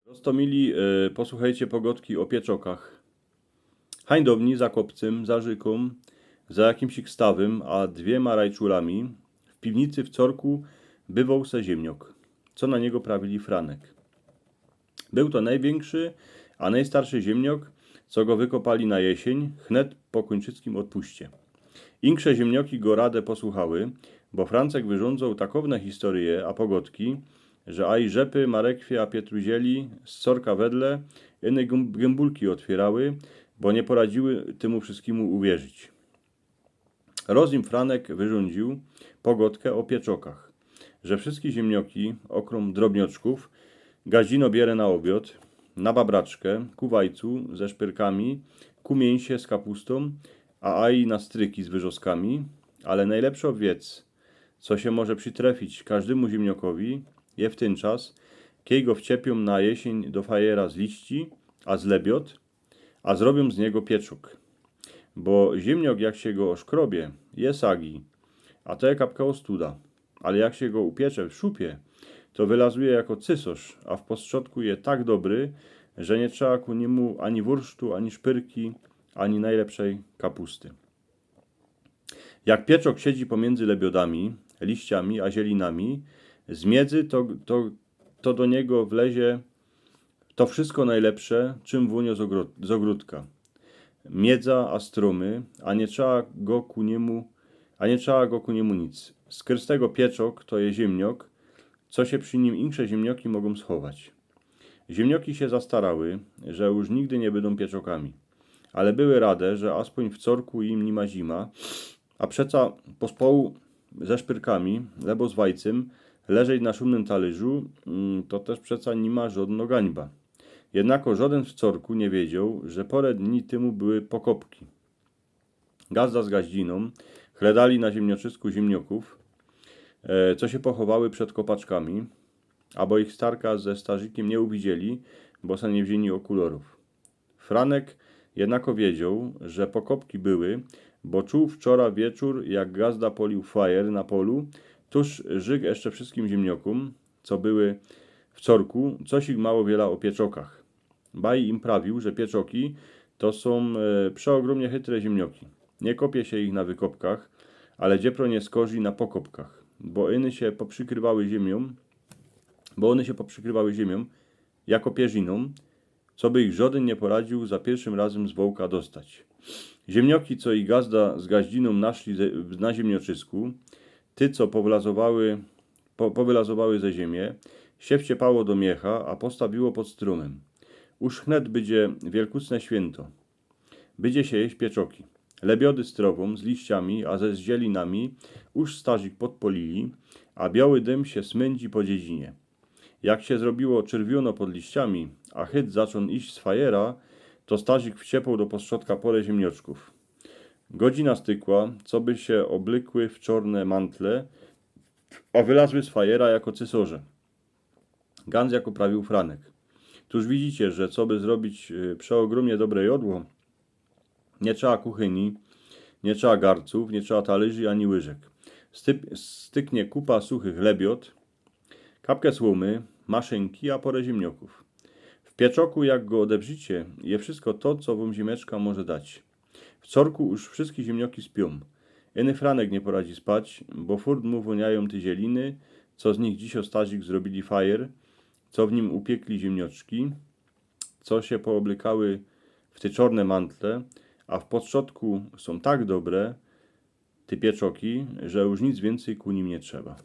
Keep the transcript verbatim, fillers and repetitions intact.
Prosto mili, e, posłuchejcie pogodki ô pieczokach. Hań dŏwni za kopcym, za rzykōm, za jakimś stawym, a dwiema rajczulami w piwnicy w corku bywoł se ziymniok, co na niego prawili Franek. Bōł to nojwiynkszi, a nojstarszy ziymniok, co go wykopali na jesiyń, hnet po kōńczyckim ôdpuście. Inksze ziymnioki go rade posłuchały, bo Francek wyrządzoł takowne historyje a pogodki, że aj rzepy, marekwie a pietruzieli z corka wedle, iny gym-, gymbulki ôtwiyrały, bo niy poradziły tymu wszyskimu uwierzić. Roz im Franek wyrządziōł pogodkã ô pieczokach, że wszyski ziymnioki, ôkrōm drobnioczkōw, gaździno biere na ôbiod, na babraczkã, ku wajcu ze szpyrkami, ku miyńsie z kapustōm, a aj na stryki z wyrzoskami, ale nojlepszŏ wiec, co sie może przitrefić kożdymu ziymniokowi, je w tyn czas, kej go wciepiōm na jesiyń do fajera z liści, a z lebiod, a zrobiōm z niego pieczok. Bo ziymniok, jak sie go ôszkrobie, je sagi, a to je kapka ôstuda. Ale jak sie go upiecze w szupie, to wylazuje jako cysŏrz, a w postrzodku je tak dobry, że niy trzeba ku nimu ani wursztu, ani szpyrki, ani nojlepszej kapusty. Jak pieczok siedzi pomiyndzy lebiodami, liściami a zielinami, z miydzy to, to, to do niego wlezie to wszysko nojlepsze, czym wōniŏ z ôgro-, z ôgrōdka. Miydza a strōmy, a niy trzeba go ku nimu, a niy trzeba go ku nimu nic. Skres tego pieczok to je ziymniok, co sie przi nim inksze ziymnioki mogōm schować. Ziymnioki sie zastarały, że już nigdy niy bydōm pieczokami. Ale były rade, że aspōń w corku im niyma zima, a przeca pospołu ze szpyrkami, lebo z wajcym, leżeć na szōmnym talyżu, mm, to tyż przeca niyma żodnŏ gańba. Jednako żodyn w corku niy wiedzioł, że pŏrã dni tymu były pokopki. Gazda z gaździnōm chledali na ziymnioczysku ziymniokōw, e, co sie pochowały przed kopaczkami, abo ich starka ze starzikiym niy uwidzieli, bo se niy wziyni ôkulŏrōw. Franek jednako wiedzioł, że pokopki były, bo czuł wczora wieczōr, jak gazda poliōł fajer na polu, tuż rzyk jeszcze wszyskim ziymniokōm, co były w corku, coś ich mało wiela ô pieczokach. Baj im prawiōł, że pieczoki to sōm, e, przeôgrōmnie chytre ziymnioki. Niy kopie sie ich na wykopkach, ale dziepro niy skorzij na pokopkach, bo iny sie poprzikrywały zymiyōm, bo ône sie poprzikrywały zymiyōm, jako pierzinōm, co by ich żodyn niy poradziōł za piyrszym razym z wołka dostać. Ziymnioki, co ich gazda z gaździnōm naszli ze, na ziymnioczysku, te, co powylazowały, po, powylazowały ze zymie, sie wciepało do miecha, a postawiło pod strōmym. Już hnet bydzie wielkucne świynto. Bydzie sie jeść pieczoki. Lebiody z trowōm, z liściami, a ze zielinami już starzik podpolili, a bioły dym sie smyndzi po dziedzinie. Jak sie zrobiło czyrwiōno pod liściami, a chyt zaczōn iść z fajera, to starzik wciepoł do postrzodka pŏrã ziymnioczkōw. Godzina stykła, co by sie ôblykły w czōrne mantle, a wylazły z fajera jako cysŏrze. Gans jako prawiōł Franek. Tuż widzicie, że co by zrobić, y, przeôgrōmnie dobre jodło, niy trzeba kuchyni, niy trzeba garcōw, niy trzeba talyży ani łyżek. Styp-, styknie kupa suchych lebiod, kapkã słōmy, maszynki, a pŏrã ziymniokōw. W pieczoku, jak go ôdebrzicie, je wszysko to, co wōm zymeczka może dać. W corku już wszyske ziymnioki spiōm. Iny Franek niy poradzi spać, bo furt mu wōniajōm te zieliny, co z nich dzisiŏ starzik zrobili fajer, co w nim upiekli ziymnioczki, co sie poôblykały w te czōrne mantle, a w postrzodku sōm tak dobre te pieczoki, że już nic wiyncyj ku nim niy trzeba.